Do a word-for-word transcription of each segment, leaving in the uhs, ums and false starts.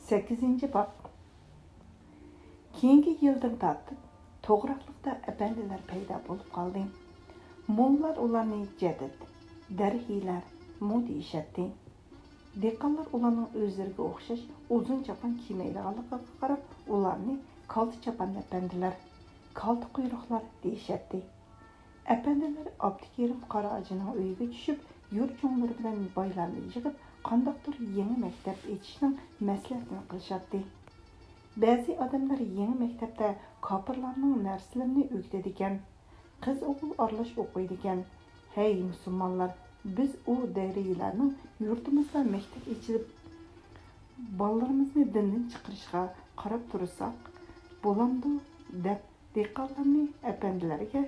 سەككىزىنچى باب. كېيىنكى يىلدىن تارتىپ توغراقلىقتا ئەپەندىلەر پەيدا بولۇپ قالدى. موللىلار ئۇلارنى جەدىد، دەرھىيلەرمۇ دېيىشەتتى. دېھقانلار ئۇلارنىڭ ئۆزلىرىگە ئوخشاش ئۇزۇن چاپان كىيمەيدىغانلىقىغا قاراپ، ئۇلارنى كالتە چاپان ئەپەندىلەر، كالتە قۇيرۇقلار دېيىشەتتى. ئەپەندىلەر ئابدۇكېرىم قاراھاجىنىڭ ئۆيىگە چۈشۈپ، يۇرت چوڭلىرى بىلەن بايلارنى يىغىپ، قانداقتۇر يېڭى مەكتەپ ئېچىشنىڭ مەسلىھەتىنى قىلىشاتتى. بەزى ئادەملەر يېڭى مەكتەپتە كاپىرلارنىڭ نەرسىلىرىنى ئۆگىتىدىكەن، قىز-ئوغۇل ئارىلاش ئوقۇيدىكەن. ھەي، مۇسۇلمانلار، بىز ئۇ دەرھىيلەرنىڭ يۇرتىمىزدا مەكتەپ ئېچىلىپ، بالىلىرىمىزنى دىندىن چىقىرىشىغا قاراپ تۇرساق بولامدۇ؟ دەپ، دېھقانلارنى ئەپەندىلەرگە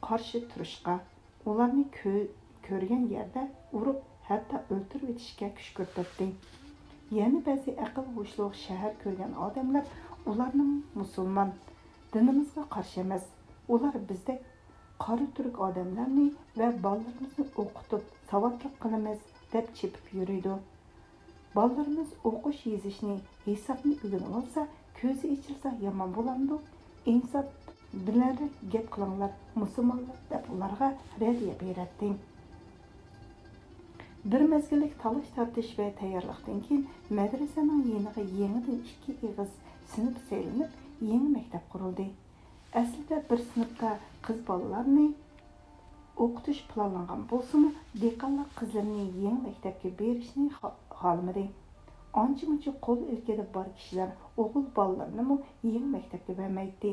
قارشى تۇرۇشقا، ئۇلارنى كۆ-، كۆرگەن يەردە ئۇرۇپ، ھەتتا ئۆلتۈرۈۋېتىشكە كۈشكۈرتەتتى. يەنە بەزى ئەقىل ھوشلۇق، شەھەر كۆرگەن ئادەملەر ئۇلارنىڭ مۇسۇلمان دىنىمىزغا قارشى ئەمەس، ئۇلار بىزدەك قارا تۈرك ئادەملەرنى ۋە بالىلىرىمىزنى ئوقۇتۇپ ساۋاتلىق قىلىمىز دەپ چېپىپ يۈرىدۇ. بالىلىرىمىز ئوقۇش يېزىشنى، ھېسابنى ئۆگىنىۋالسا، كۆزى ئېچىلسا يامان بولامدۇ؟ ئىنساپ بىلەنرەك گەپ قىلىڭلار، مۇسۇلمانلار، دەپ ئۇلارغا رەددىيە بېرەتتى. بىر مەزگىللىك تالاش-تارتىش ۋە تەييارلىقتىن كېيىن، مەدرىسەنىڭ يېنىغا يېڭىدىن ئىككى ئېغىز سىنىپ سېلىنىپ، يېڭى مەكتەپ قۇرۇلدى. ئەسلىدە بىر سىنىپتا قىز بالىلارنى ئوقۇتۇش پىلانلانغان بولسىمۇ، دېھقانلار قىزلىرىنى يېڭى مەكتەپكە بېرىشنى خا-، خالىمىدى. ئانچە-مۇنچە قول ئىلكىدە بار كىشىلەر ئوغۇل بالىلىرىنىمۇ يېڭى مەكتەپكە بەرمەيتتى.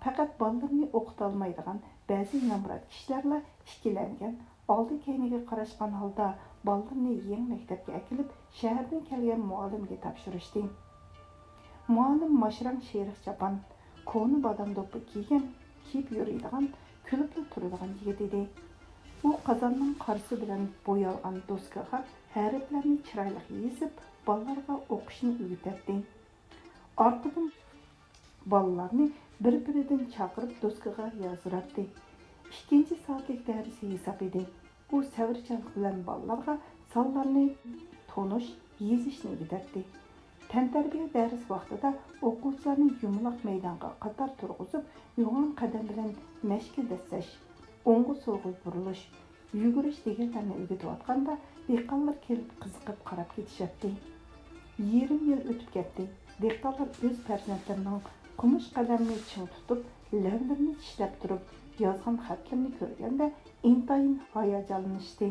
پەقەت بالىلىرىنى ئوقۇتالمايدىغان بەزى نامرات كىشىلەرلا ئىككىلەنگەن، ئالدى-كەينىگە قاراشقان ھالدا بالىلىرىنى يېڭى مەكتەپكە ئەكېلىپ، شەھەردىن كەلگەن مۇئەللىمگە تاپشۇرۇشتى. مۇئەللىم ماشرەڭ شېرىق چاپان، كونا بادام دوپپا كىيگەن، كىيىپ يۈرىدىغان، كۈلۈپلا تۇرىدىغان يىگىت ئىدى. ئۇ قازاننىڭ قارىسى بىلەن بويالغان دوسكىغا ھەرپلەرنى چىرايلىق يېزىپ، بالىلارغا ئوقۇشنى ئۆگىتەتتى. ئارقىدىن بالىلارنى بىر-بىرىدىن چاقىرىپ دوسكىغا يازدۇراتتى. ئىككىنچى سائەتلىك دەرسى ھېساب ئىدى. ئۇ سەۋرچانلىق بىلەن بالىلارغا سانلارنى تونۇش، يېزىشنى ئۆگىتەتتى. تەنتەربىيە دەرس ۋاقتىدا ئوقۇغۇچىلارنى يۇمىلاق مەيدانغا قاتار تۇرغۇزۇپ، يوغان قەدەم بىلەن مەشكە دەسسەش، ئوڭغا-سولغا بۇرۇلۇش، يۈگۈرۈش دېگەنلەرنى ئۆگىتىۋاتقاندا، دېھقانلار كېلىپ قىزىقىپ قاراپ كېتىشەتتى. يېرىم يىل ئۆتۈپ كەتتى. دېھقانلار ئۆز پەرزەنتلىرىنىڭ قومۇش قەلەمنى چىڭ تۇتۇپ، لەۋلىرىنى چىشلەپ تۇرۇپ يازغان خەتلىرىنى كۆرگەندە، ئىنتايىن ھاياجانلىنىشتى.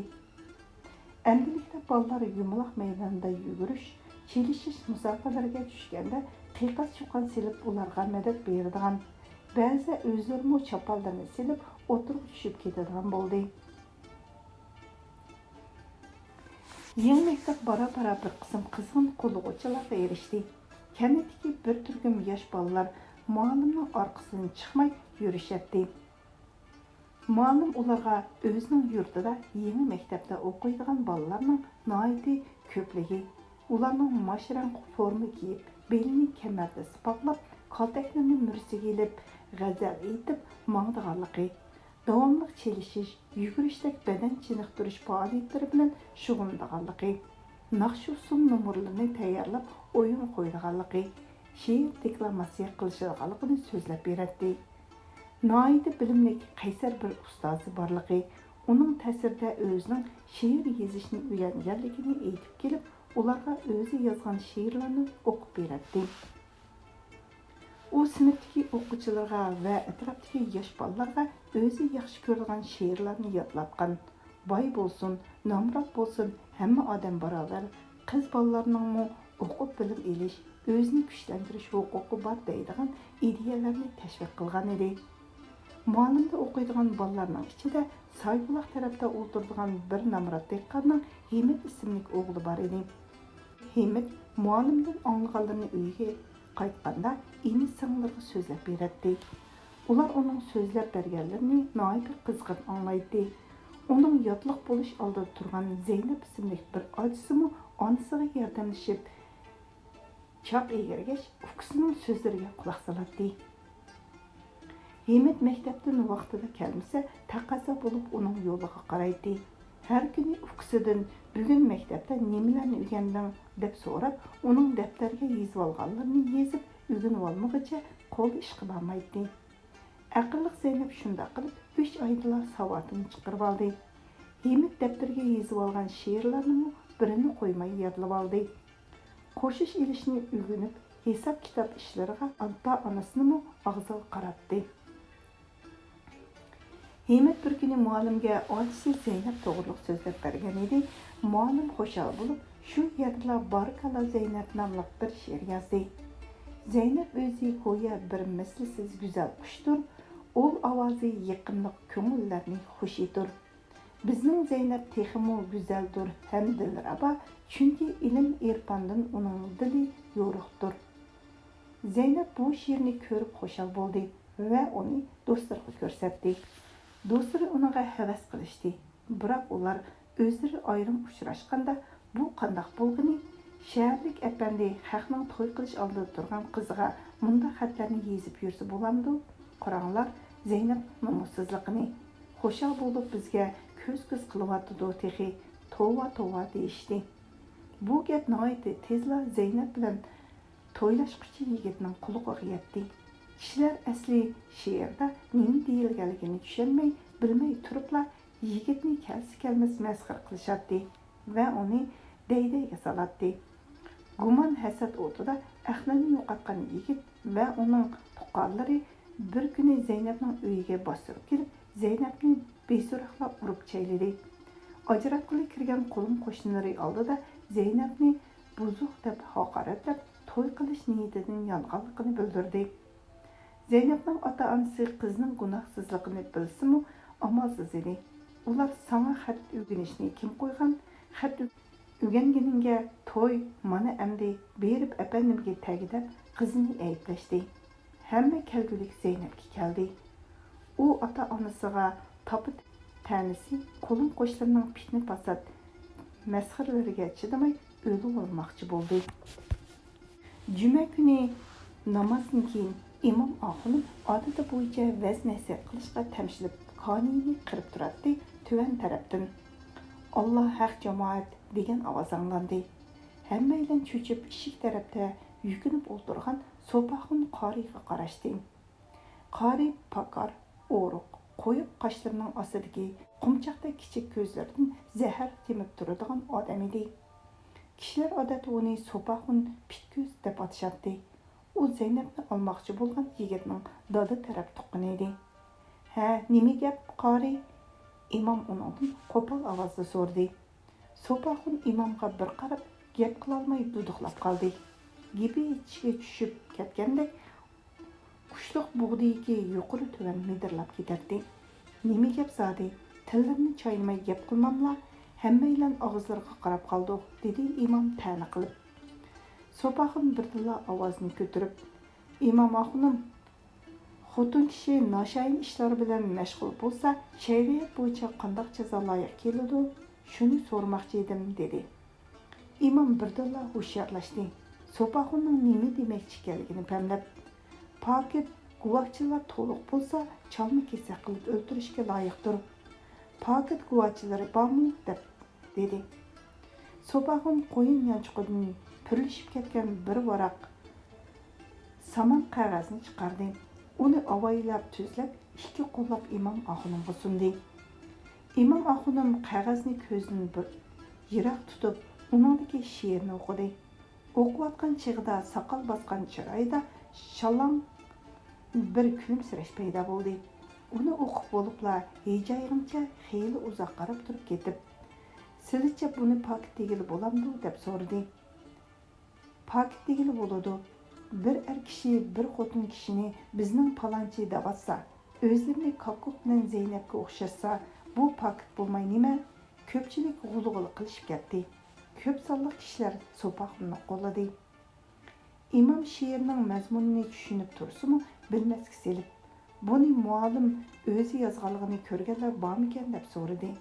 ئەمدىلىكتە بالىلار يۇمىلاق مەيدانىدا يۈگۈرۈش، چېلىشىش مۇسابىقىلىرىگە چۈشكەندە، قىيقاس-چۇقان سېلىپ ئۇلارغا مەدەت بېرىدىغان، بەزىدە ئۆزلىرىمۇ چاپانلىرىنى سېلىپ ئوتتۇرىغا چۈشۈپ كېتىدىغان بولدى. يېڭى مەكتەپ بارا-بارا بىر قىسىم قىزغىن قوللىغۇچىلارغا ئېرىشتى. كەنتتىكى بىر تۈركۈم ياش بالىلار مۇئەللىمنىڭ ئارقىسىدىن چىقماي يۈرۈشەتتى. مۇئەللىم ئۇلارغا ئۆزىنىڭ يۇرتىدا يېڭى مەكتەپتە ئوقۇيدىغان بالىلارنىڭ ناھايىتى كۆپلۈكى، ئۇلارنىڭ ماش رەڭ فورما كىيىپ، بېلىنى كەمەردە سىپاقلاپ، كالتەكلىرىنى مۈرىسىگە ئېلىپ، غەزەل ئېيتىپ ماڭىدىغانلىقى، داۋاملىق چېلىشىش، يۈگۈرۈشتەك بەدەن چېنىقتۇرۇش پائالىيەتلىرى بىلەن شۇغۇللىنىدىغانلىقى، ناخشا-ئۇسسۇل نومۇرلىرىنى تەييارلاپ ئويۇن قويىدىغانلىقى، شېئىر دېكلاماتسىيە قىلىشىدىغانلىقىنى سۆزلەپ بېرەتتى. ناھايىتى بىلىملىك، قەيسەر بىر ئۇستازى بارلىقى، ئۇنىڭ تەسىرىدە ئۆزىنىڭ شېئىر يېزىشنى ئۆگەنگەنلىكىنى ئېيتىپ كېلىپ، ئۇلارغا ئۆزى يازغان شېئىرلارنى ئوقۇپ بېرەتتى. ئۇ سىنىپتىكى ئوقۇغۇچىلىرىغا ۋە ئەتراپتىكى ياش بالىلارغا ئۆزى ياخشى كۆرىدىغان شېئىرلارنى يادلاتقان. باي بولسۇن، نامرات بولسۇن، ھەممە ئادەم باراۋەر، قىز بالىلارنىڭمۇ ئوقۇپ بىلىم ئېلىش، ئۆزىنى كۈچلەندۈرۈش ھوقۇقى بار دەيدىغان ئىدىيەلەرنى تەشۋىق قىلغان ئىدى. مۇئەللىمدە ئوقۇيدىغان بالىلارنىڭ ئىچىدە سايبۇلاق تەرەپتە ئولتۇرىدىغان بىر نامرات دېھقاننىڭ ھىمىت ئىسىملىك ئوغلى بار ئىدى. ھىمىت مۇئەللىمدىن ئاڭلىغانلىرىنى ئۆيىگە قايتقاندا ئىنى-سىڭىللىرىغا سۆزلەپ بېرەتتى. ئۇلار ئۇنىڭ سۆزلەپ بەرگەنلىرىنى ناھايىتى قىزغىن ئاڭلايتتى. ئۇنىڭ ياتلىق بولۇش ئالدىدا تۇرغان زەينەپ ئىسىملىك بىر ئاچىسىمۇ ئانىسىغا ياردەملىشىپ، چاق ئېگىرگەچ ئۇكىسىنىڭ سۆزلىرىگە قۇلاق سالاتتى. ھىمىت مەكتەپتىن ۋاقتىدا كەلمىسە، تەقەززا بولۇپ ئۇنىڭ يولىغا قارايتتى. ھەر كۈنى ئۇكىسىدىن «بۈگۈن مەكتەپتە نېمىلەرنى ئۆگەندىڭ؟» دەپ سوراپ، ئۇنىڭ دەپتەرگە يېزىۋالغانلىرىنى يېزىپ ئۆگىنىۋالمىغۇچە قول ئىشقا بارمايتتى. ئەقىللىق زەينەپ شۇنداق قىلىپ ئۈچ ئايدىلا ساۋاتىنى چىقىرىۋالدى. ھىمىت دەپتىرىگە يېزىۋالغان شېئىرلارنىمۇ بىرىنى قويماي يادلىۋالدى. قوشۇش ئېلىشنى ئۆگىنىپ، ھېساب-كىتاب ئىشلىرىغا ئاتا-ئانىسىنىمۇ ئاغزىغا قاراتتى. ھىمىت بىر كۈنى مۇئەللىمگە ئاچىسى زەينەپ توغرۇلۇق سۆزلەپ بەرگەن ئىدى. مۇئەللىم خۇشال بولۇپ، شۇ يەردىلا «بارىكاللا زەينەپ» ناملىق بىر شېئىر يازدى. زەينەپ ئۆزى گويا بىر مىسلىسىز گۈزەل قۇشتۇر، ئۇل ئاۋازى يېقىملىق، كۆڭۈللەرنى خۇش ئېتۇر. بىزنىڭ زەينەپ تېخىمۇ گۈزەلدۇر ھەم دىلرەبا، چۈنكى ئىلىم-ئېرپاندىن ئۇنىڭ دىلى يورۇقتۇر. زەينەپ بۇ شېئىرنى كۆرۈپ خۇشال بولدى ۋە ئۇنى دوستلىرىغا كۆرسەتتى. دوستلىرى ئۇنىڭغا ھەۋەس قىلىشتى. بىراق ئۇلار ئۆزلىرى ئايرىم ئۇچراشقاندا، «بۇ قانداق بولغىنى؟ شەھەرلىك ئەپەندى خەقنىڭ توي قىلىش ئالدىدا تۇرغان قىزىغا مۇنداق خەتلەرنى يېزىپ يۈرسە بولامدۇ؟ قاراڭلار زەينەپنىڭ نومۇسسىزلىقىنى! خۇشال بولۇپ بىزگە كۆز-كۆز قىلىۋاتىدۇ تېخى! توۋا، توۋا!» دېيىشتى. بۇ گەپ ناھايىتى تېزلا زەينەپ بىلەن تويلاشقۇچى يىگىتنىڭ قۇلىقىغا يەتتى. كىشىلەر ئەسلى شېئىردا نېمە دېيىلگەنلىكىنى چۈشەنمەي، بىلمەي تۇرۇپلا يىگىتنى كەلسە-كەلمەس مەسخىرە قىلىشاتتى ۋە ئۇنى دەي-دەيگە سالاتتى. گۇمان-ھەسەت ئوتىدا ئەقلىنى يوقاتقان يىگىت ۋە ئۇنىڭ تۇغقانلىرى بىر كۈنى زەينەپنىڭ ئۆيىگە باستۇرۇپ كېلىپ، زەينەپنى بىسوراقلا ئۇرۇپ چەيلىدى. ئاجراتقىلى كىرگەن قولۇم-قوشنىلىرى ئالدىدا زەينەپنى بۇزۇق دەپ ھاقارەتلەپ، توي قىلىش نىيىتىدىن يانغانلىقىنى بىلدۈردى. زەينەپنىڭ ئاتا-ئانىسى قىزنىڭ گۇناھسىزلىقىنى بىلسىمۇ ئامالسىز ئىدى. ئۇلار ساڭا خەت ئۆگىنىشنى كىم قويغان؟ خەت ئۆگەنگىنىڭگە توي، مانا ئەمدى بېرىپ ئەپەندىمگە تەگدەپ قىزىنى ئەيىبلەشتى. ھەممە كەلگۈلۈك زەينەپكە كەلدى. ئۇ ئاتا-ئانىسىغا تاپا-تەنىسى، قولۇم-قوشنىلىرىنىڭ پىتنە-پاسات، مەسخىرىلىرىگە چىدىماي ئۆلۈۋالماقچى بولدى. جۈمە كۈنى نامازدىن كېيىن ئىمام ئاخۇنۇم ئادىتى بويىچە ۋەز-نەسىھەت قىلىشقا تەمشىلىپ كانىيىنى قىرىپ تۇراتتى. تۆۋەن تەرەپتىن، «ئاللا ھەق، جامائەت!» دېگەن ئاۋاز ئاڭلاندى. ھەممەيلەن چۆچۈپ ئىشىك تەرەپتە يۈكۈنۈپ ئولتۇرغان سوپاخۇن قارىيغا قاراشتى. قارىي پاكار، ئورۇق، قويۇق قاشلىرىنىڭ ئاستىدىكى قۇمچاقتەك كىچىك كۆزلىرىدىن زەھەر تېمىپ تۇرىدىغان ئادەم ئىدى. كىشىلەر ئادەتتە ئۇنى سوپاخۇن پىتكۆز دەپ ئاتىشاتتى. ئۇ زەينەپنى ئالماقچى بولغان يىگىتنىڭ دادا تەرەپ تۇغقىنى ئىدى. «ھە، نېمە گەپ، قارىي؟» ئىمام ئۇنىڭدىن قوپال ئاۋازدا سورىدى. سوپاخۇن ئىمامغا بىر قاراپ، گەپ قىلالماي دۇدۇقلاپ قالدى. گېپى ئىچىگە چۈشۈپ كەتكەندەك، ئۇچلۇق بۇغدىيىكى يۇقىرى-تۆۋەن مىدىرلاپ كېتەتتى. «نېمە گەپ زادى؟ تىللىرىنى چاينىماي گەپ قىلماملا؟ ھەممەيلەن ئاغزىلىرىغا قاراپ قالدۇق»، دېدى ئىمام تەنە قىلىپ. سوپاخۇن بىردىنلا ئاۋازىنى كۆتۈرۈپ، «ئىمام ئاخۇنۇم، خوتۇن كىشى ناشايان ئىشلار بىلەن مەشغۇل بولسا، شەرىئەت بويىچە قانداق جازا لايىق كېلىدۇ، شۇنى سورىماقچى ئىدىم»، دېدى. ئىمام بىردىنلا ھوشيارلاشتى. سوپاخۇننىڭ نېمە دېمەكچى ئىكەنلىكىنى پەملەپ، «پاكىت، گۇۋاھچىلار تولۇق بولسا، چالما-كېسەك قىلىپ ئۆلتۈرۈشكە لايىقتۇر. پاكىت گۇۋاھچىلىرى بارمۇ؟» دەپ دېدى. سوپاخۇن قويۇن يانچۇقىدىن پۈرلىشىپ كەتكەن بىر ۋاراق سامان قەغەزنى چىقاردى. ئۇنى ئاۋايلاپ تۈزلەپ، ئىككى قوللاپ ئىمام ئاخۇنۇمغا سۇندى. ئىمام ئاخۇنۇم قەغەزنى كۆزىدىن بىر يىراق تۇتۇپ، ئۇنىڭدىكى شېئىرنى ئوقۇدى. ئوقۇۋاتقان چېغىدا ساقال باسقان چىرايىدا شالاڭ بىر كۈلۈمسىرەش پەيدا بولدى. ئۇنى ئوقۇپ بولۇپلا ھىجايغىنچە خېلى ئۇزاق قاراپ تۇرۇپ كېتىپ، «سىلىچە بۇنى پاكىت دېگىلى بولامدۇ؟» دەپ سورىدى. «پاكىت دېگىلى بولىدۇ. بىر ئەر كىشى بىر خوتۇن كىشىنى بىزنىڭ پالانچى دەۋاتسا، ئۆزلىرىنى كاككۇك بىلەن زەينەپكە ئوخشاتسا، بۇ پاكىت بولماي نېمە؟ كۆپچىلىك غۇلغۇلا قىلىشىپ كەتتى. كۆپ سانلىق كىشىلەر سوپاخۇننى قوللىدى.» ئىمام شېئىرنىڭ مەزمۇنىنى چۈشىنىپ تۇرسىمۇ، بىلمەسكە سېلىپ، «بۇنى مۇئەللىم ئۆزى يازغانلىقىنى كۆرگەنلەر بارمىكەن؟» دەپ سورىدى.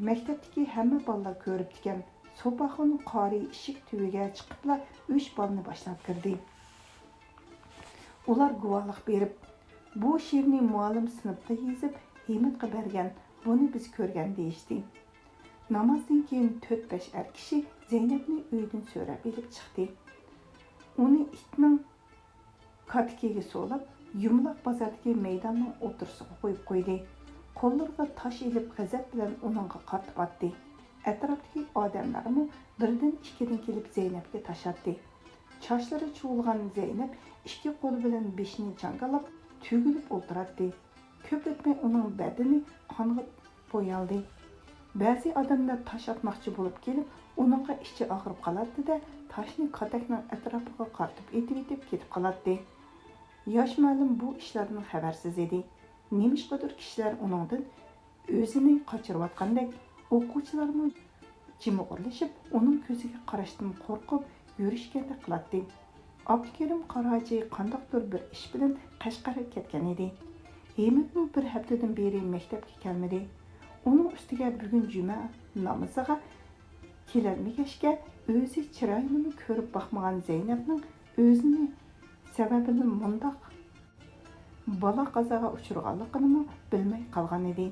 مەكتەپتىكى ھەممە بالىلار كۆرۈپتىكەن. سوپاخۇن قارىي ئىشىك تۈۋىگە چىقىپلا ئۈچ بالىنى باشلاپ كىردى. ئۇلار گۇۋاھلىق بېرىپ، «بۇ شېئىرنى مۇئەللىم سىنىپتا يېزىپ، ھىمىتقا بەرگەن، بۇنى بىز كۆرگەن» دېيىشتى. نامازدىن كېيىن تۆت-بەش ئەر كىشى زەينەپنى ئۆيدىن سۆرەپ ئېلىپ چىقتى. ئۇنى ئىتنىڭ كاتىكىگە سولاپ، يۇمىلاق بازاردىكى مەيداننىڭ ئوتتۇرىسىغا قويۇپ قويدى. قوللىرىغا تاش ئېلىپ، غەزەپ بىلەن ئۇنىڭغا قارىتىپ ئاتتى. ئەتراپتىكى ئادەملەرمۇ بىردىن-ئىككىدىن كېلىپ زەينەپكە تاش ئاتتى. چاچلىرى چۇۋۇلغان زەينەپ ئىككى قولى بىلەن بېشىنى چاڭگىلاپ، تۈگۈلۈپ ئولتۇراتتى. كۆپ ئۆتمەي ئۇنىڭ بەدىنى قانغا بويالدى. بەزى ئادەملەر تاش ئاتماقچى بولۇپ كېلىپ، ئۇنىڭغا ئىچى ئاغرىپ قالاتتى-دە، تاشنى كاتەكنىڭ ئەتراپىغا قارىتىپ ئېتىۋېتىپ كېتىپ قالاتتى. ياش مۇئەللىم بۇ ئىشلاردىن خەۋەرسىز ئىدى. نېمىشقىدۇر كىشىلەر ئۇنىڭدىن ئۆزىنى قاچۇرۇۋاتقاندەك، ئوقۇغۇچىلارمۇ جىمىغۇرلىشىپ، ئۇنىڭ كۆزىگە قاراشتىن قورقۇپ يۈرۈشكەندەك قىلاتتى. ئابدۇكېرىم قاراھاجى قانداقتۇر بىر ئىش بىلەن قەشقەرگە كەتكەن ئىدى. ھىمىتمۇ بىر ھەپتىدىن بېرى مەكتەپكە كەلمىدى. ئۇنىڭ ئۈستىگە بۈگۈن جۈمە نامىزىغا كېلەلمىگەچكە، ئۆزى چىرايىنىمۇ كۆرۈپ باقمىغان زەينەپنىڭ ئۆزىنى سەۋەبىدىن مۇنداق بالا-قازاغا ئۇچرىغانلىقىنىمۇ بىلمەي قالغانىدى.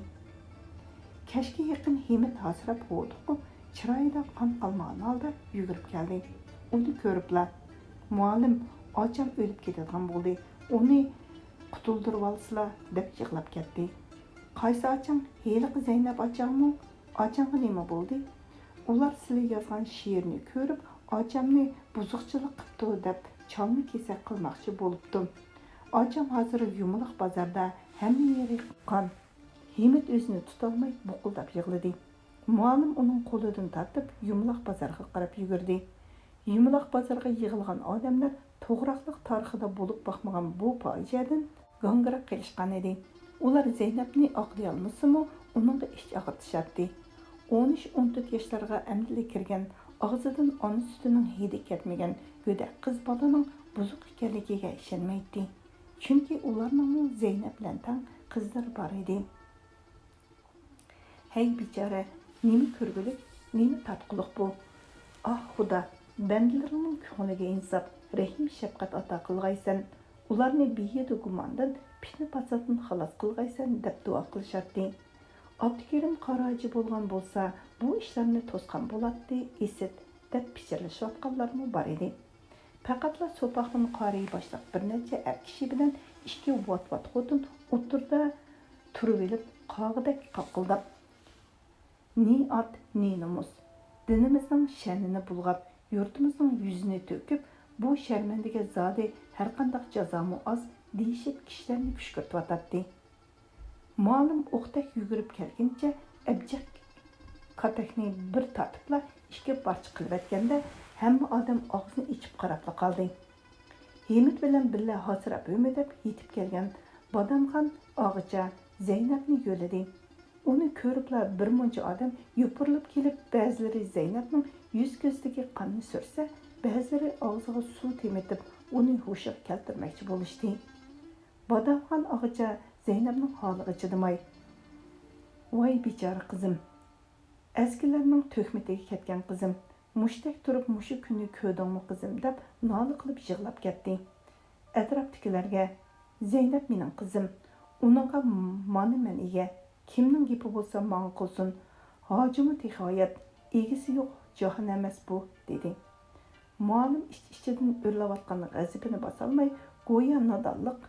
كەچكە يېقىن ھىمىت ھاسىراپ ھودۇقۇپ، چىرايىدا قان قالمىغان ھالدا يۈگۈرۈپ كەلدى. ئۇنى كۆرۈپلا، مۇئەللىم، ئاچام ئۆلۈپ كېتىدىغان بولدى، ئۇنى قۇتۇلدۇرۇۋالسىلا، دەپ يىغلاپ كەتتى. قايسى ئاچاڭ؟ ھېلىقى زەينەپ ئاچاڭمۇ؟ ئاچاڭغا نېمە بولدى؟ ئۇلار سىلى يازغان شېئىرنى كۆرۈپ، ئاچامنى بۇزۇقچىلىق قىپتۇ دەپ چالما-كېسەك قىلماقچى بولۇپتۇ. ئاچام ھازىر يۇمىلاق بازاردا، ھەممە يېرى قان. ھىمىت ئۆزىنى تۇتالماي بۇقۇلداپ يىغلىدى. مۇئەللىم ئۇنىڭ قولىدىن تارتىپ يۇمىلاق بازارغا قاراپ يۈگۈردى. يۇمىلاق بازارغا يىغىلغان ئادەملەر توغراقلىق تارىخىدا بولۇپ باقمىغان بۇ پاجىئەدىن گاڭگىراپ قېلىشقانىدى. ئۇلار زەينەپنى ئاقلىيالمىسىمۇ، ئۇنىڭغا ئىچ ئاغرىتىشاتتى. ئون ئۈچ، ئون تۆت ياشلارغا ئەمدىلا كىرگەن، ئاغزىدىن ئانا سۈتىنىڭ ھىدى كەتمىگەن گۆدەك قىز بالىنىڭ بۇزۇق ئىكەنلىكىگە ئىشەنمەيتتى. چۈنكى ئۇلارنىڭمۇ زەينەپ بىلەن تەڭ قىزلىرى بار ئىدى. ھەي بىچارە، نېمە كۆرگۈلۈك، نېمە تارتقۇلۇق بۇ؟ ئاھ خۇدا، بەندىلىرىڭنىڭ كۆڭلىگە ئىنساپ، رەھىم-شەپقەت ئاتا قىلغايسەن، ئۇلارنى بىھۇدە گۇماندىن، پىتنە-پاساتتىن خالاس قىلغايسەن، دەپ دۇئا قىلىشاتتى. ئابدۇكېرىم قاراھاجى بولغان بولسا، بۇ ئىشلارنى توسقان بولاتتى، ئىسىت، دەپ پىچىرلىشىۋاتقانلارمۇ بار ئىدى. پەقەتلا سوپاخۇن قارىي باشلىق بىر نەچچە ئەر كىشى بىلەن ئىككى ۋات-ۋات خوتۇن ئوتتۇرىدا تۇرۇۋېلىپ، قاغىدەك قاققىلداپ، نى ئات، نى نومۇس! دىنىمىزنىڭ شەنىنى بۇلغاپ، يۇرتىمىزنىڭ يۈزىنى تۆكۈپ، بۇ شەرمەندىگە زادى ھەرقانداق جازامۇ ئاز، دېيىشىپ كىشىلەرنى كۈشكۈرتۈۋاتاتتى. مۇئەللىم ئوقتەك يۈگۈرۈپ كەلگىنىچە ئەبجەق كاتەكنى بىر تارتىپلا ئىككى پارچە قىلىۋەتكەندە، ھەممە ئادەم ئاغزىنى ئېچىپ قاراپلا قالدى. ھىمىت بىلەن بىللە ھاسىراپ ھۆمۈدەپ يېتىپ كەلگەن بادامخان ئاغىچە زەينەپنى يۆلىدى. ئۇنى كۆرۈپلا بىر مۇنچە ئادەم يوپۇرۇلۇپ كېلىپ، بەزىلىرى زەينەپنىڭ يۈز-كۆزىدىكى قاننى سۈرتسە، بەزىلىرى ئاغزىغا سۇ تېمىتىپ، ئۇنى ھوشىغا كەلتۈرمەكچى بولۇشتى. بادامخان ئاغىچە زەينەپنىڭ ھالىغا چىدىماي، ۋاي بىچارە قىزىم! ئەسكىلەرنىڭ تۆھمىتىگە كەتكەن قىزىم! مۇشتەك تۇرۇپ مۇشۇ كۈننى كۆردۈڭمۇ قىزىم؟ دەپ نالە قىلىپ يىغلاپ كەتتى. ئەتراپتىكىلەرگە، زەينەپ مېنىڭ قىزىم، ئۇنىڭغا مانا مەن ئىگە، كىمنىڭ گېپى بولسا ماڭا قىلسۇن، ھاجىمۇ تېخى ھايات، ئىگىسى يوق جاھان ئەمەس بۇ، دېدى. مۇئەللىم ئىچ-ئىچىدىن ئۆرلەۋاتقان غەزىپىنى باسالماي، گويا نادانلىق،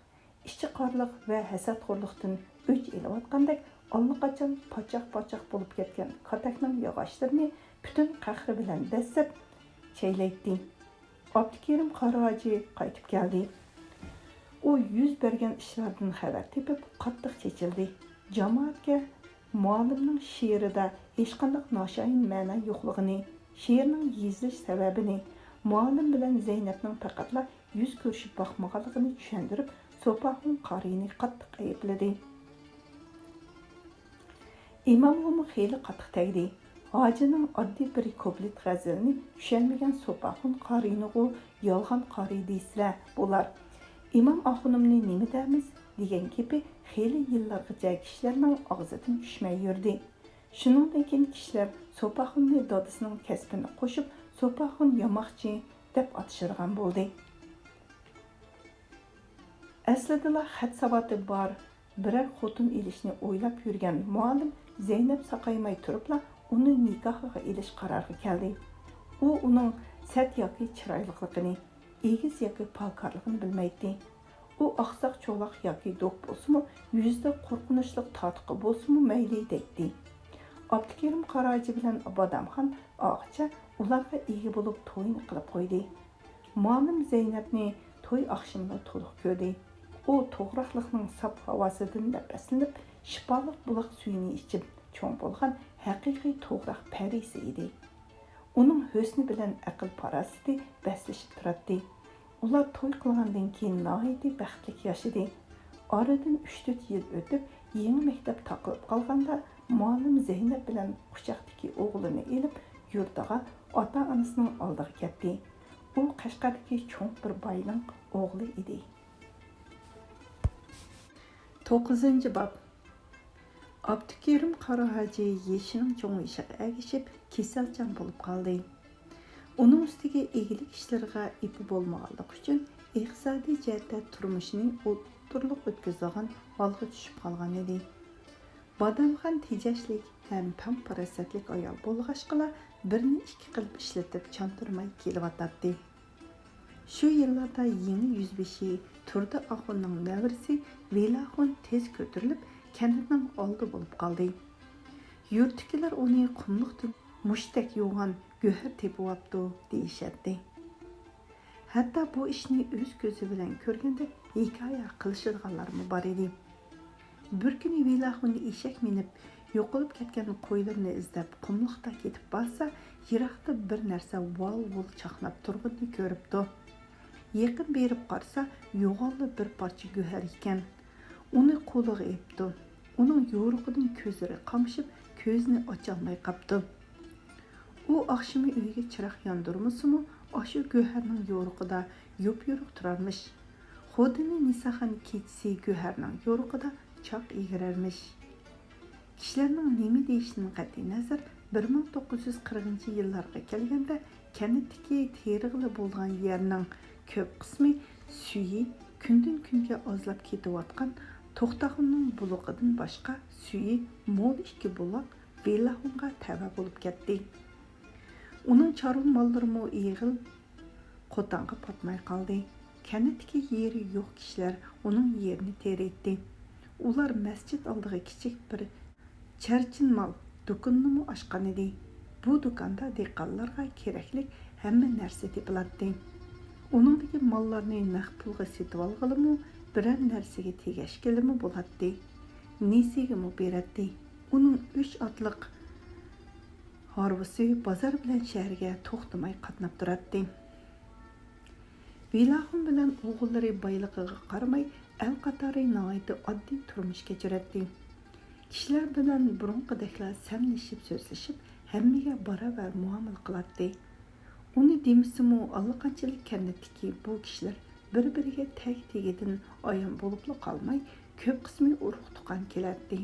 ئىچى قارلىق ۋە ھەسەتخورلۇقتىن ئۆچ ئېلىۋاتقاندەك، ئاللىقاچان پاچاق-پاچاق بولۇپ كەتكەن كاتەكنىڭ ياغاچلىرىنى پۈتۈن قەھرى بىلەن دەسسەپ چەيلەيتتى. ئابدۇكېرىم قارا ھاجى قايتىپ كەلدى. ئۇ يۈز بەرگەن ئىشلاردىن خەۋەر تېپىپ، قاتتىق چېچىلدى. جامائەتكە مۇئەللىمنىڭ شېئىرىدا ھېچقانداق ناشايان مەنە يوقلۇقىنى، شېئىرنىڭ يېزىلىش سەۋەبىنى، مۇئەللىم بىلەن زەينەپنىڭ پەقەتلا يۈز كۆرۈشۈپ باقمىغانلىقىنى چۈشەندۈرۈپ، سوپاخۇن قارىينى قاتتىق ئەيىبلىدى. ئىمامغىمۇ خېلى قاتتىق تەگدى. ھاجىنىڭ ئاددىي بىر كۇپلېت غەزىلىنى چۈشەنمىگەن سوپاخۇن قارىينىغۇ يالغان قارىي دېسىلە بولار. ئىمام ئاخۇنۇمنى نېمە دەرمىز؟ دېگەن گېپى خېلى يىللارغىچە كىشىلەرنىڭ ئاغزىدىن چۈشمەي يۈردى. شۇنىڭدىن كېيىن كىشىلەر سوپاخۇننى دادىسىنىڭ كەسپىنى قوشۇپ، سوپاخۇن ياماقچى دەپ ئاتىشىدىغان بولدى. ئەسلىدىلا خەت ساۋاتى بار، بىرەر خوتۇن ئېلىشنى ئويلاپ يۈرگەن مۇئەللىم زەينەپ ساقايماي تۇرۇپلا ئۇنى نىكاھىغا ئېلىش قارارىغا كەلدى. ئۇ ئۇنىڭ سەت ياكى چىرايلىقلىقىنى، ئېگىز ياكى پاكارلىقىنى بىلمەيتتى. ئۇ ئاقساق چولاق ياكى دوق بولسىمۇ، يۈزىدە قورقۇنچلۇق تارتۇقى بولسىمۇ مەيلى دەيتتى. ئابدۇكېرىم قاراھاجى بىلەن بادامخان ئاغىچە ئۇلارغا ئىگە بولۇپ تويىنى قىلىپ قويدى. مۇئەللىم زەينەپنى توي ئاخشىمىدا تولۇق كۆردى. ئۇ توغراقلىقنىڭ ساپ ھاۋاسىدىن نەپەسلىنىپ، شىپالىق بۇلاق سۈيىنى ئىچىپ چوڭ بولغان ھەقىقىي توغراق پەرىسى ئىدى. ئۇنىڭ ھۆسنى بىلەن ئەقىل-پاراسىتى بەسلىشىپ تۇراتتى. ئۇلار توي قىلغاندىن كېيىن ناھايىتى بەختلىك ياشىدى. ئارىدىن ئۈچ-تۆت يىل ئۆتۈپ، يېڭى مەكتەپ تاقىلىپ قالغاندا، مۇئەللىم زەينەپ بىلەن قۇچاقتىكى ئوغلىنى ئېلىپ، يۇرتىغا، ئاتا-ئانىسىنىڭ ئالدىغا كەتتى. ئۇ قەشقەردىكى چوڭ بىر باينىڭ ئوغلى ئىدى. توققۇزىنچى باب. ئابدۇكېرىم قاراھاجى يېشىنىڭ چوڭىيىشىغا ئەگىشىپ، كېسەلچان بولۇپ قالدى. ئۇنىڭ ئۈستىگە ئىگىلىك ئىشلىرىغا ئېپى بولمىغانلىقى ئۈچۈن، ئىقتىسادىي جەھەتتە تۇرمۇشىنى ئوتتۇرىلىق ئۆتكۈزىدىغان ھالغا چۈشۈپ قالغان ئىدى. بادامخان تېجەشلىك ھەم پەم-پاراسەتلىك ئايال بولغاچقىلا، بىرنى ئىككى قىلىپ ئىشلىتىپ چاندۇرماي كېلىۋاتاتتى. شۇ يىللاردا يېڭى يۈزبېشى تۇردى ئاخۇننىڭ نەۋرىسى ۋېلى ئاخۇن تېز كۆتۈرۈلۈپ، كەنتنىڭ ئالدى بولۇپ قالدى. يۇرتتىكىلەر ئۇنى قۇملۇقتىن مۇشتەك يوغان گۆھەر تېپىۋاپتۇ دېيىشەتتى. ھەتتا بۇ ئىشنى ئۆز كۆزى بىلەن كۆرگەندەك ھېكايە قىلىشىدىغانلارمۇ بار ئىدى. بىر كۈنى ۋېلى ئاخۇن ئېشەك مىنىپ، يوقىلىپ كەتكەن قويلىرىنى ئىزدەپ قۇملۇقتا كېتىپ بارسا، يىراقتا بىر نەرسە ۋال-ۋۇل چاقناپ تۇرغىنىنى كۆرۈپتۇ. يېقىن بېرىپ قارىسا، يوغانلا بىر پارچە گۆھەر ئىكەن. ئۇنى قولىغا ئېپتۇ. ئۇنىڭ يورۇقىدىن كۆزلىرى قامىشىپ، كۆزىنى ئاچالماي قاپتۇ. ئۇ ئاخشىمى ئۆيىگە چىراغ ياندۇرمىسىمۇ، ئاشۇ گۆھەرنىڭ يورۇقىدا يوپيورۇق تۇرارمىش. خۇدىنى نىساخان كېچىسى گۆھەرنىڭ يورۇقىدا چاق ئىگىرەرمىش. كىشىلەرنىڭ نېمە دېيىشىدىن قەتئىينەزەر، بىر مىڭ توققۇز يۈز قىرىقىنچى يىللارغا كەلگەندە، كەنتتىكى تېرىغىلى بولىدىغان يەرنىڭ كۆپ قىسمى سۈيى كۈندىن-كۈنگە ئازلاپ كېتىۋاتقان توختاخۇننىڭ بۇلىقىدىن باشقا سۈيى مول ئىككى بۇلاق ۋېلى ئاخۇنغا تەۋە بولۇپ كەتتى. ئۇنىڭ چارۋا ماللىرىمۇ ئېغىل قوتانغا پاتماي قالدى. كەنتتىكى يېرى يوق كىشىلەر ئۇنىڭ يېرىنى تېرىيتتى. ئۇلار مەسچىت ئالدىغا كىچىك بىر چەرچىن مال دۇكىنىنىمۇ ئاچقانىدى. بۇ دۇكاندا دېھقانلارغا كېرەكلىك ھەممە نەرسە تېپىلاتتى. ئۇنىڭدىكى ماللارنى نەق پۇلغا سېتىۋالغىلىمۇ، بىرەر نەرسىگە تېگەشكىلىمۇ بولاتتى. نېسىگىمۇ بېرەتتى. ئۇنىڭ ئۈچ ئاتلىق ھارۋىسى بازار بىلەن شەھەرگە توختىماي قاتناپ تۇراتتى. ۋېلى ئاخۇن بىلەن ئوغۇللىرى بايلىقىغا قارىماي، ئەل قاتارى ناھايىتى ئاددىي تۇرمۇش كەچۈرەتتى. كىشىلەر بىلەن بۇرۇنقىدەكلا سەملىشىپ سۆزلىشىپ، ھەممىگە باراۋەر مۇئامىلە قىلاتتى. ئۇنى دېمىسىمۇ، ئاللىقانچىلىك كەنتتىكى بۇ كىشىلەر بىر-بىرىگە تەگ-تېگىدىن ئايان بولۇپلا قالماي، كۆپ قىسمى ئۇرۇق-تۇغقان كېلەتتى.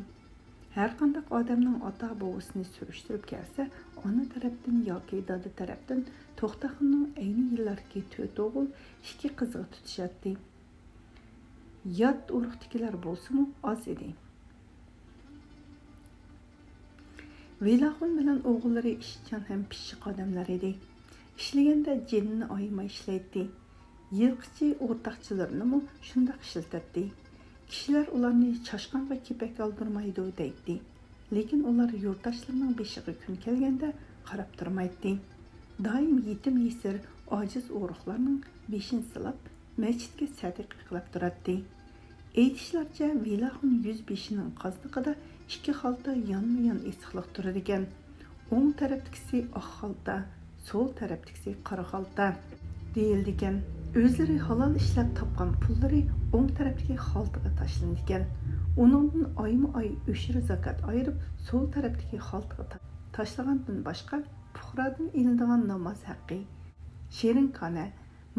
ھەرقانداق ئادەمنىڭ ئاتا-بوۋىسىنى سۈرۈشتۈرۈپ كەلسە، ئانا تەرەپتىن ياكى دادا تەرەپتىن توختاخۇننىڭ ئەينى يىللاردىكى تۆت ئوغۇل، ئىككى قىزىغا تۇتىشاتتى. يات ئۇرۇقتىكىلەر بولسىمۇ ئاز ئىدى. ۋېلى ئاخۇن بىلەن ئوغۇللىرى ئىشچان ھەم پىششىق ئادەملەر ئىدى. ئىشلىگەندە جېنىنى ئايىماي ئىشلەيتتى. يىلقىچى ئورتاقچىلىرىنىمۇ شۇنداق ئىشلىتەتتى. كىشىلەر ئۇلارنى چاشقانغا كېپەك ئالدۇرمايدۇ دەيتتى. لېكىن ئۇلار يۇرتداشلىرىنىڭ بېشىغا كۈن كەلگەندە قاراپ تۇرمايتتى. دائىم يېتىم-يېسىر، ئاجىز ئورۇقلارنىڭ بېشىنى سىلاپ، مەسچىتكە سەدىقە قىلىپ تۇراتتى. ئېيتىشلارچە، ۋېلى ئاخۇن يۈز بېشىنىڭ قازنىقىدا ئىككى خالتا يانمۇ-يان ئېسىقلىق تۇرىدىكەن. ئوڭ تەرەپتىكىسى ئاق خالتا، سول تەرەپتىكىسى قارا خالتا دېيىلىدىكەن. ئۆزلىرى ھالال ئىشلەپ تاپقان پۇللىرى ئوڭ تەرەپتىكى خالتىغا تاشلىنىدىكەن. ئۇنىڭدىن ئايمۇ-ئاي ئۆشرە زاكات ئايرىپ، سول تەرەپتىكى خالتىغا تا-، تاشلىغاندىن باشقا، پۇقرادىن ئېلىنىدىغان ناماز ھەققى، شېرىنكانە،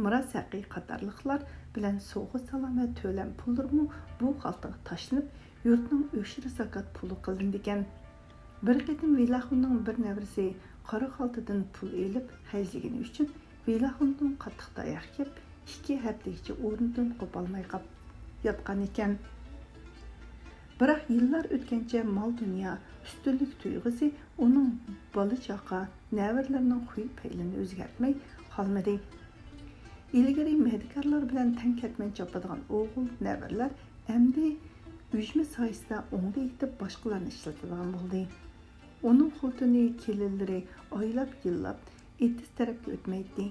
مىراس ھەققى قاتارلىقلار بىلەن سوۋغا-سالام ۋە تۆلەم پۇللىرىمۇ بۇ خالتىغا تاشلىنىپ، يۇرتنىڭ ئۆشرە زاكات پۇلى قىلىنىدىكەن. بىر قېتىم ۋېلى ئاخۇننىڭ بىر نەۋرىسى قارا خالتىدىن پۇل ئېلىپ خەجلىگىنى ئۈچۈن، ۋېلى ئاخۇندىن قاتتىق تاياق يەپ، ئىككى ھەپتىگىچە ئورنىدىن قوپالماي قاپ-، ياتقان ئىكەن. بىراق يىللار ئۆتكەنچە مال-دۇنيا، ئۈستۈنلۈك تۇيغۇسى ئۇنىڭ بالا-چاقا، نەۋرىلىرىنىڭ خۇي-پەيلىنى ئۆزگەرتمەي قالمىدى. ئىلگىرى مەدىكارلار بىلەن تەڭ كەتمەن چاپىدىغان ئوغۇل نەۋرىلەر ئەمدى ئۈجمە سايىسىدا ئوڭدا يېتىپ باشقىلارنى ئىشلىتىدىغان بولدى. ئۇنىڭ خوتۇنى، كېلىنلىرى ئايلاپ-يىللاپ ئېتىز تەرەپكە ئۆتمەيتتى.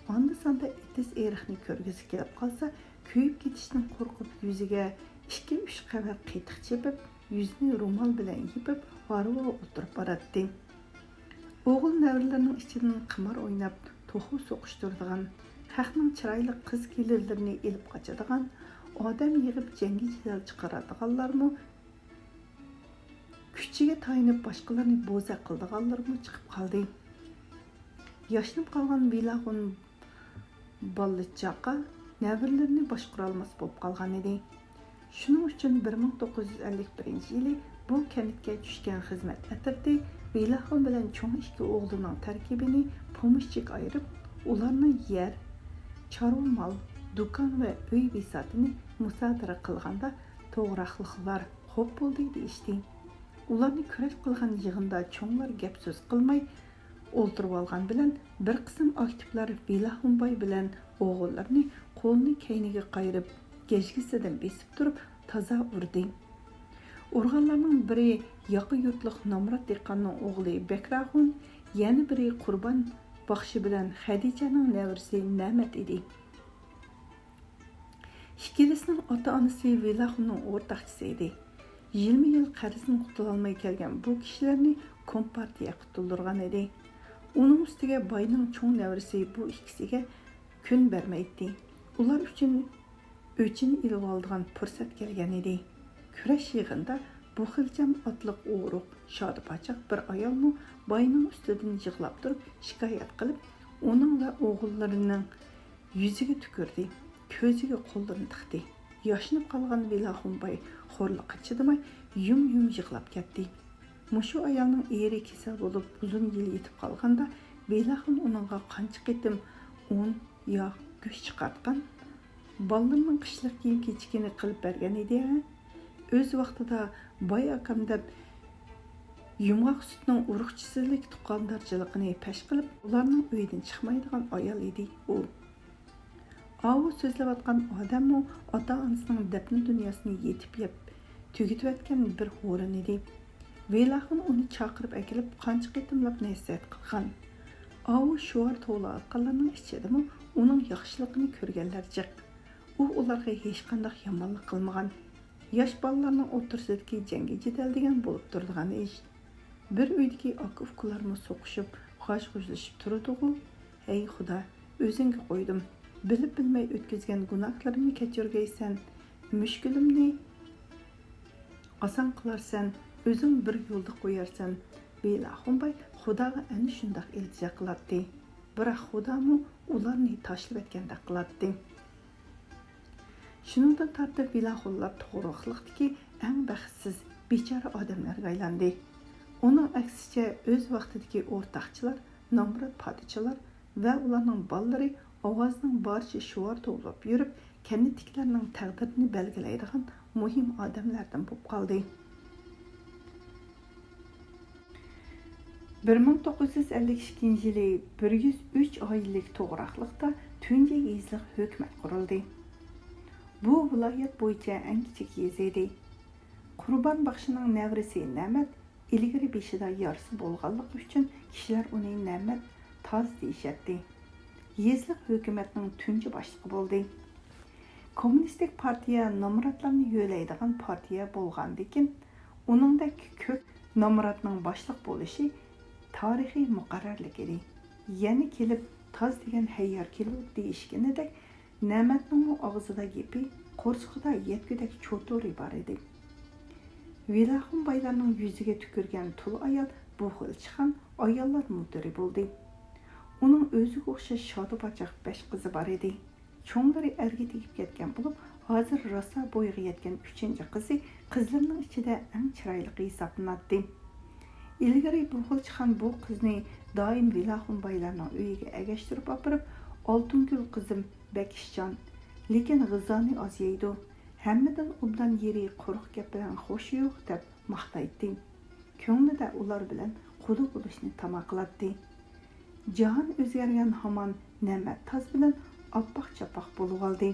ئاندا-ساندا ئېتىز ئېرىقنى كۆرگۈسى كېلىپ قالسا، كۆيۈپ كېتىشتىن قورقۇپ يۈزىگە ئىككى-ئۈچ قەۋەت قېتىق چېپىپ، يۈزىنى رومال بىلەن يېپىپ، ھارۋىغا ئولتۇرۇپ باراتتى. ئوغۇل نەۋرىلىرىنىڭ ئىچىدىن قىمار ئويناپ، توخۇ سوقۇشتۇرىدىغان، خەقنىڭ چىرايلىق قىز-كېلىنلىرىنى ئېلىپ قاچىدىغان، ئادەم يىغىپ جەڭگى-جېدەل چىقىرىدىغانلارمۇ، كۈچىگە تايىنىپ باشقىلارنى بوزەك قىلىدىغانلىرىمۇ چىقىپ قالدى. ياشىنىپ قالغان ۋىلاخۇن بالىچاقا نەۋرىلىرىنى باشقۇرالماس بولۇپ قالغان ئىدى. شۇنىڭ ئۈچۈن بىر مىڭ توققۇز يۈز ئەللىك بىرىنچى يىلى بۇ كەنتكە چۈشكەن خىزمەت ئەترىتى ۋىلاخۇن بىلەن چوڭ ئىككى ئوغلىنىڭ تەركىبىنى پومېشچىك ئايرىپ، ئۇلارنىڭ يەر، چارۋا مال، دۇكان ۋە ئۆي بىساتىنى مۇسادىرە قىلغاندا، توغراقلىقلار خوپ بولدى دېيىشتى. ئۇلارنى كۈرەش قىلغان يىغىندا چوڭلار گەپ-سۆز قىلماي ئولتۇرۇۋالغان بىلەن، بىر قىسىم ئاكتىپلار ۋىلاخۇنباي بىلەن ئوغۇللىرىنى قولىنى كەينىگە قايرىپ، گەجگىسىدىن بېسىپ تۇرۇپ تازا ئۇردى. ئۇرغانلارنىڭ بىرى ياقا يۇرتلۇق نامرات دېھقاننىڭ ئوغلى بەكراخۇن، يەنە بىرى قۇربان باخشى بىلەن خەدىچەنىڭ نەۋرىسى نەمەت ئىدى. ئىككىلىسىنىڭ ئاتا-ئانىسى ۋىلاخۇننىڭ ئورتاقچىسى ئىدى. يىلمۇ-يىل قەرزدىن قۇتۇلالماي كەلگەن بۇ كىشىلەرنى كومپارتىيە قۇتۇلدۇرغان ئىدى. ئۇنىڭ ئۈستىگە باينىڭ چوڭ نەۋرىسى بۇ ئىككىسىگە كۈن بەرمەيتتى. ئۇلار ئۈچۈن ئۆچىنى ئېلىۋالىدىغان پۇرسەت كەلگەن ئىدى. كۈرەش يىغىنىدا بۇ خىلچەم ئاتلىق ئورۇق، شادۇ-پاچاق بىر ئايالمۇ باينىڭ ئۈستىدىن يىغلاپ تۇرۇپ شىكايەت قىلىپ، ئۇنىڭ ۋە ئوغۇللىرىنىڭ يۈزىگە تۈكۈردى، كۆزىگە قوللىرىنى تىقتى. ياشىنىپ قالغان ۋىلاخۇنباي خورلۇققا چىدىماي يۇم-يۇم يىغلاپ كەتتى. مۇشۇ ئايالنىڭ ئېرى كېسەل بولۇپ ئۇزۇن يىل يېتىپ قالغاندا، ۋىلاخۇن ئۇنىڭغا قانچە قېتىم ئۇن، ياغ، گۆش چىقارتقان، بالىلىرىنىڭ قىشلىق كىيىم-كېچىكىنى قىلىپ بەرگەن ئىدى ھە. ئۆز ۋاقتىدا باي ئاكام دەپ يۇمغاق سۈتنىڭ ئۇرۇقچىسىدىكى تۇغقاندارچىلىقىنى پەش قىلىپ، ئۇلارنىڭ ئۆيىدىن چىقمايدىغان ئايال ئىدى ئۇ. ئاۋۇ سۆزلەۋاتقان ئادەممۇ ئاتا-ئانىسىنىڭ دەپنە دۇنياسىنى يېتىپ يەپ تۈگىتىۋەتكەن بىر ھورۇن ئىدى. ۋىلاخۇن ئۇنى چاقىرىپ ئەكېلىپ، قانچە قېتىملاپ نەسىھەت قىلغان. ئاۋۇ شوئار توۋلاۋاتقانلارنىڭ ئىچىدىمۇ ئۇنىڭ ياخشىلىقىنى كۆرگەنلەر جىق. ئۇ ئۇلارغا ھېچقانداق يامانلىق قىلمىغان. ياش بالىلارنىڭ ئوتتۇرىسىدىكى جەڭگى-جېدەل دېگەن بولۇپ تۇرىدىغان ئىش. بىر ئۆيدىكى ئاكا-ئۇكىلارمۇ سوقۇشۇپ، غاژ-غۇژلىشىپ تۇرىدىغۇ. ھەي خۇدا، ئۆزۈڭگە قويدۇم. بىلىپ-بىلمەي ئۆتكۈزگەن گۇناھلىرىمنى كەچۈرگەيسەن، مۈشكۈلۈمنى ئاسان قىلارسەن، ئۆزۈڭ بىر يولدا قويارسەن. ۋىلاخۇنباي خۇداغا ئەنە شۇنداق ئىلتىجا قىلاتتى. بىراق خۇدامۇ ئۇلارنى تاشلىۋەتكەندەك قىلاتتى. شۇنىڭدىن تارتىپ ۋىلاخۇنلار توغراقلىقتىكى ئەڭ بەختسىز، بىچارە ئادەملەرگە ئايلاندى. ئۇنىڭ ئەكسىچە، ئۆز ۋاقتىدىكى ئورتاقچىلار، نامرات پادىچىلار ۋە ئۇلارنىڭ بالىلىرى ئاۋازىنىڭ بارىچە شوئار توۋلاپ يۈرۈپ، كەنتتىكىلەرنىڭ تەقدىرىنى بەلگىلەيدىغان مۇھىم ئادەملەردىن بولۇپ قالدى. بىر مىڭ توققۇز يۈز ئەللىك ئىككىنچى يىلى بىر يۈز ئۈچ ئائىلىلىك توغراقلىقتا تۇنجى يېزىلىق ھۆكۈمەت قۇرۇلدى. بۇ ۋىلايەت بويىچە ئەڭ كىچىك يېزا ئىدى. قۇربان باخشىنىڭ نەۋرىسى نەمەت ئىلگىرى بېشىدا يارىسى بولغانلىقى ئۈچۈن كىشىلەر ئۇنى نەمەت تاز دېيىشەتتى. يېزىلىق ھۆكۈمەتنىڭ تۇنجى باشلىقى بولدى. كوممۇنىستىك پارتىيە نامراتلارنى يۆلەيدىغان پارتىيە بولغاندىكىن، ئۇنىڭدەك كۆك نامراتنىڭ باشلىق بولۇشى تارىخىي مۇقەررەرلىك ئىدى. يەنە كېلىپ، تاز دېگەن ھەييار كېلۇر دېيىشكىنىدەك، نەمەتنىڭمۇ ئاغزىدا گېپى، قورسىقىدا يەتكۈدەك چوتۇرى بار ئىدى. ۋىلاخۇن بايلارنىڭ يۈزىگە تۈكۈرگەن تۇل ئايال بۇ خىل چىخان ئاياللار مۇدىرى بولدى. ئۇنىڭ ئۆزىگە ئوخشاش شادۇ-پاچاق بەش قىزى بار ئىدى. چوڭلىرى ئەرگە تېگىپ كەتكەن بولۇپ، ھازىر راسا بويىغا يەتكەن ئۈچىنچى قىزى قىزلىرىنىڭ ئىچىدە ئەڭ چىرايلىقى ھېسابلىناتتى. ئىلگىرى بۇ خىلچىخان بۇ قىزنى دائىم ۋىلاخۇن بايلارنىڭ ئۆيىگە ئەگەشتۈرۈپ ئاپىرىپ، «ئالتۇنگۈل قىزىم بەك ئىشچان، لېكىن غىزانى ئاز يەيدۇ. ھەممىدىن ئوبدان يېرى قۇرۇق گەپ بىلەن خوشى يوق دەپ ماختايتتى. كۆڭلىدە ئۇلار بىلەن قۇدا بولۇشنى تاما قىلاتتى. جاھان ئۆزگەرگەن ھامان نەمەت تاز بىلەن ئاپئاق-چاپئاق بولۇۋالدى.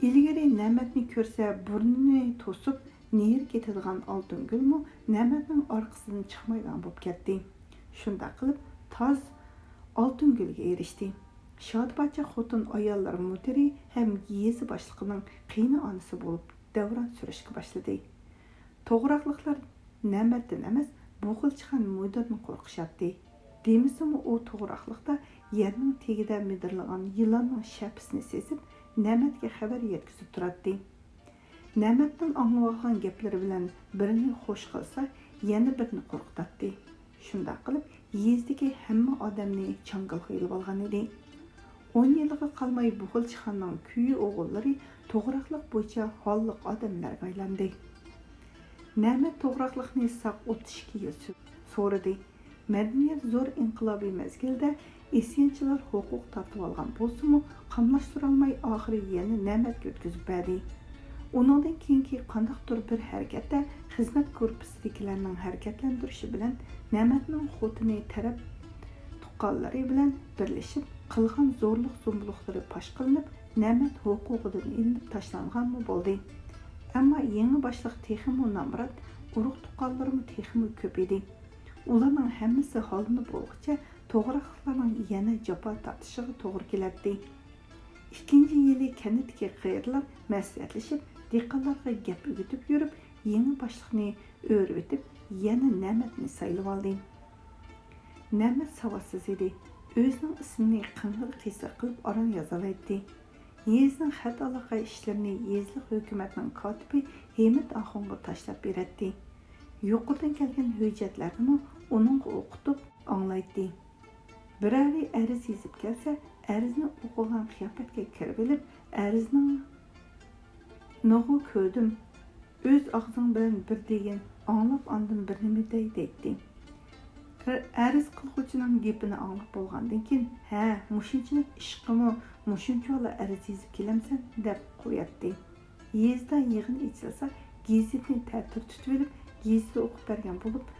ئىلگىرى نەمەتنى كۆرسە بۇرنىنى توسۇپ نېرى كېتىدىغان ئالتۇنگۈلمۇ نەمەتنىڭ ئارقىسىدىن چىقمايدىغان بولۇپ كەتتى. شۇنداق قىلىپ تاز ئالتۇنگۈلگە ئېرىشتى. شادىپاچا خوتۇن ئاياللار مۇدىرى ھەم يېزا باشلىقىنىڭ قېيىنئانىسى بولۇپ دەۋران سۈرۈشكە باشلىدى. توغراقلىقلار نەمەتتىن ئەمەس، بۇغۇلچىخان مۇدىرىدىن قورقۇشاتتى. دېمىسىمۇ ئۇ توغراقلىقتا يەرنىڭ تېگىدە مىدىرلىغان يىلاننىڭ شەپىسىنى سېزىپ، نەمەتكە خەۋەر يەتكۈزۈپ تۇراتتى. نەمەتنىڭ ئاڭلىۋالغان گەپلىرى بىلەن بىرىنى خوش قىلسا، يەنە بىرىنى قورقۇتاتتى. شۇنداق قىلىپ، يېزىدىكى ھەممە ئادەمنى چاڭگىلغا ئېلىۋالغان ئىدى. ئون يىلغا قالماي بۇغۇلچىخاننىڭ كۈيى ئوغۇللىرى توغراقلىق بويىچە ھاللىق ئادەملەرگە ئايلاندى. نەمەت توغراقلىقنى ساق ئوتتۇز ئىككى يىل سۆ-، سورىدى. مەدەنىيەت زور ئىنقىلابى مەزگىلىدە ئىسيانچىلار ھوقۇق تارتىۋالغان بولسىمۇ، قاملاشتۇرالماي ئاخىرى يەنە نەمەتكە ئۆتكۈزۈپ بەردى. ئۇنىڭدىن كېيىنكى قانداقتۇر بىر ھەرىكەتتە خىزمەت گۇرۇپپىسىدىكىلەرنىڭ ھەرىكەتلەندۈرۈشى بىلەن نەمەتنىڭ خوتۇنى تەرەپ تۇغقانلىرى بىلەن بىرلىشىپ قىلغان زورلۇق-زومبۇلۇقلىرى پاش قىلىنىپ، نەمەت ھوقۇقىدىن ئېلىنىپ تاشلانغانمۇ بولدى. ئەمما يېڭى باشلىق تېخىمۇ نامرات، ئۇرۇق-تۇغقانلىرىمۇ تېخىمۇ كۆپ ئىدى. ئۇلارنىڭ ھەممىسى ھالىنى بولغۇچە توغراقلىقلارنىڭ يەنە جاپا تارتىشىغا توغرا كېلەتتى. ئىككىنچى يىلى كەنتتىكى قېرىلار مەسلىھەتلىشىپ، دېھقانلارغا گەپ ئۆگىتىپ يۈرۈپ، يېڭى باشلىقنى ئۆرۈۋېتىپ، يەنە نەمەتنى سايلىۋالدى. نەمەت ساۋاتسىز ئىدى. ئۆزىنىڭ ئىسمىنى قىڭغىر قىيسىق قىلىپ ئاران يازالايتتى. يېزىنىڭ خەت ئالاقە ئىشلىرىنى يېزىلىق ھۆكۈمەتنىڭ كاتىپى ھېمىت ئاخۇنغا تاشلاپ بېرەتتى. يۇقىرىدىن كەلگەن ھۆججەتلەرنىمۇ ئۇنىڭغا ئوقۇتۇپ ئاڭلايتتى. بىرەرى ئەرز يېزىپ كەلسە، ئەرزنى ئوقۇغان قىياپەتكە كىرىۋېلىپ، ئەرزنىڭ نىغۇ كۆردۈم، ئۆز ئاغزىڭ بىلەن بىر دېگىن، ئاڭلاپ ئاندىن بىر نېمە دەي دەيتتى. ئەر-، ئەرز قىلغۇچىنىڭ گېپىنى ئاڭلاپ بولغاندىن كېيىن، ھە، مۇشۇنچىلىك ئىشقىمۇ مۇشۇنچىۋالا ئەرز يېزىپ كېلەمسەن دەپ قوياتتى. يېزىدا يىغىن ئېچىلسا، گېزىتنى تەتۈر تۇتۇۋېلىپ، گېزىتنى ئوقۇپ بەرگەن بولۇپ،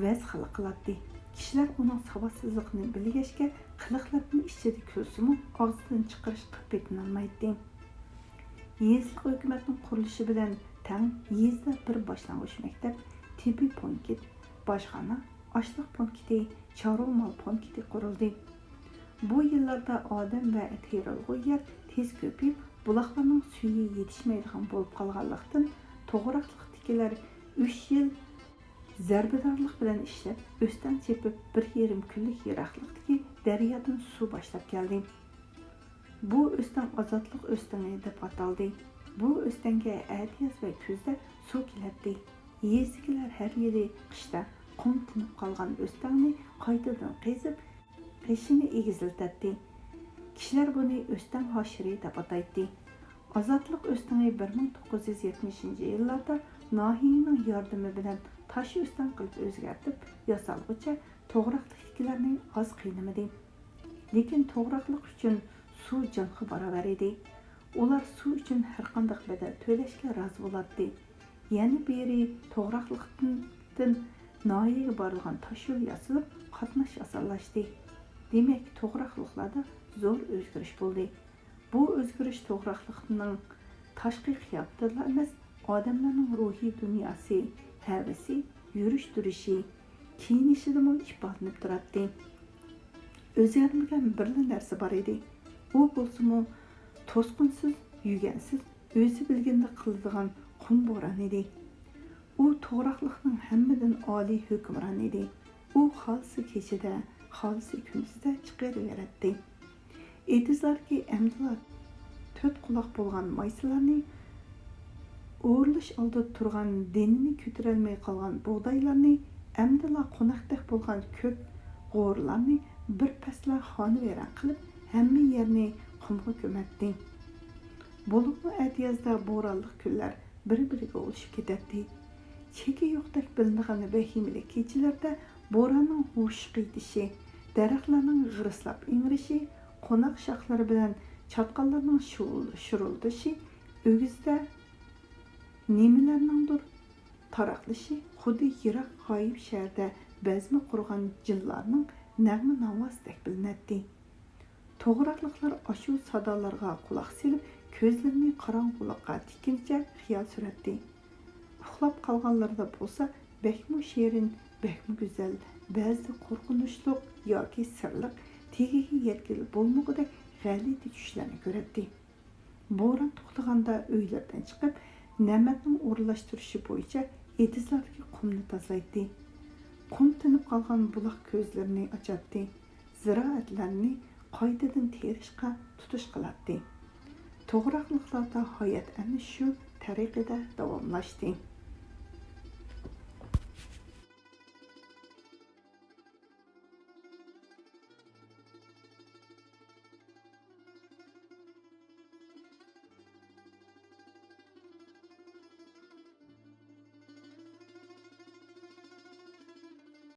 ۋەز خالا قىلاتتى. كىشىلەر ئۇنىڭ ساۋاتسىزلىقىنى بىلگەچكە، قىلىقلىرىنىڭ ئىچىدە كۈلسىمۇ، ئاغزىدىن چىقىرىشقا پېتىنالمايتتى. يېزىلىق ھۆكۈمەتنىڭ قۇرۇلۇشى بىلەن تەڭ يېزىدا بىر باشلانغۇچ مەكتەپ، تېببىي پونكىت، باجخانا، ئاشلىق پونكىتى، چارۋا مال پونكىتى قۇرۇلدى. بۇ يىللاردا ئادەم ۋە تېرىلغۇ يەر تېز كۆپىيىپ، بۇلاقلارنىڭ سۈيى يېتىشمەيدىغان بولۇپ قالغانلىقتىن، توغراقلىقتىكىلەر ئۈچ يىل زەربىدارلىق بىلەن ئىشلەپ، ئۆستەڭ چېپىپ، بىر يېرىم كۈنلۈك يىراقلىقتىكى دەريادىن سۇ باشلاپ كەلدى. بۇ ئۆستەڭ ئازادلىق ئۆستىڭى دەپ ئاتالدى. بۇ ئۆستەڭگە ئەتىياز ۋە كۈزدە سۇ كېلەتتى. يېزىدىكىلەر ھەر يىلى قىشتا قۇم تىنىپ قالغان ئۆستەڭنى قايتىدىن قېزىپ، قېشىنى ئېگىزلىتەتتى. كىشىلەر بۇنى ئۆستەڭ ھاشىرى دەپ ئاتايتتى. ئازادلىق ئۆستىڭى بىر مىڭ توققۇز يۈز يەتمىشىنچى يىللاردا ناھىيەنىڭ ياردىمى بىلەن تاش ئۆستەڭ قىلىپ ئۆزگەرتىپ ياسالغۇچە، توغراقلىقتىكىلەرنى ئاز قىينىمىدى. لېكىن توغراقلىق ئۈچۈن سۇ جانغا باراۋەر ئىدى. ئۇلار سۇ ئۈچۈن ھەرقانداق بەدەل تۆلەشكە رازى بولاتتى. يەنە بىرى، توغراقلىقتىن ناھىيەگە بارىدىغان تاشيول ياسىلىپ، قاتناش ئاسانلاشتى. دېمەك، توغراقلىقلاردا زور ئۆزگىرىش بولدى. بۇ ئۆزگىرىش توغراقلىقنىڭ تاشقى قىياپىتىدىلا ئەمەس، ئادەملەرنىڭ روھىي دۇنياسى، ھەۋىسى، يۈرۈش-تۇرۇشى، كىيىنىشىدىمۇ ئىپادىلىنىپ تۇراتتى. ئۆزگەرمىگەن بىرلا نەرسە بار ئىدى. ئۇ بولسىمۇ توسقۇنسىز، يۈگەنسىز، ئۆزى بىلگىنىنى قىلىدىغان قۇم بوران ئىدى. ئۇ توغراقلىقنىڭ ھەممىدىن ئالىي ھۆكۈمرانى ئىدى. ئۇ خالىسا كېچىدە، خالىسا كۈندۈزدە چىقىۋېرەتتى. ئېتىزلاردىكى ئەمدىلا تۆت قۇلاق بولغان مايسىلارنى، ئورۇلۇش ئالدىدا تۇرغان دېنىنى كۆتۈرەلمەي قالغان بۇغدايلارنى، ئەمدىلا قوناقتەك بولغان كۆك غورىلارنى بىر پەسلا خانىۋەيران قىلىپ، ھەممە يەرنى قۇمغا كۆمەتتى. بولۇپمۇ ئەتىيازدا بورانلىق كۈنلەر بىر-بىرىگە ئۇلىشىپ كېتەتتى. چېكى يوقتەك بىلىنىدىغان ۋەھىمىلىك كېچىلەردە بوراننىڭ ھۇۋۇشۇپ قېتىشى، دەرەخلەرنىڭ غىرىسلاپ ئىڭرىشى، قوناق شاخلىرى بىلەن چاتقاللارنىڭ شۇۋۇل-، شۇرۇلدىشى، ئۆگزىدە نېمىلەرنىڭدۇر تاراقلىشى خۇددى يىراق غايىب شەھەردە بەزمە قۇرغان جىنلارنىڭ نەغمە ناۋاسىدەك بىلىنەتتى. توغراقلىقلار ئاشۇ سادالارغا قۇلاق سېلىپ، كۆزلىرىنى قاراڭغۇلۇققا تىككىنىچە خىيال سۈرەتتى. ئۇخلاپ قالغانلىرىدا بولسا بەكمۇ شېرىن، بەكمۇ گۈزەل، بەزىدە قورقۇنچلۇق ياكى سىرلىق، تېگىگە يەتكىلى بولمىغۇدەك غەلىتە چۈشلەرنى كۆرەتتى. بوران توختىغاندا ئۆيلىرىدىن چىقىپ، نەمەتنىڭ ئورۇنلاشتۇرۇشى بويىچە ئېتىزلاردىكى قۇمنى تازىلايتتى. قۇم تىنىپ قالغان بۇلاق كۆزلىرىنى ئاچاتتى. زىرائەتلەرنى قايتىدىن تېرىشقا تۇتۇش قىلاتتى. توغراقلىقلاردا ھايات ئەنە شۇ تەرىقىدە داۋاملاشتى.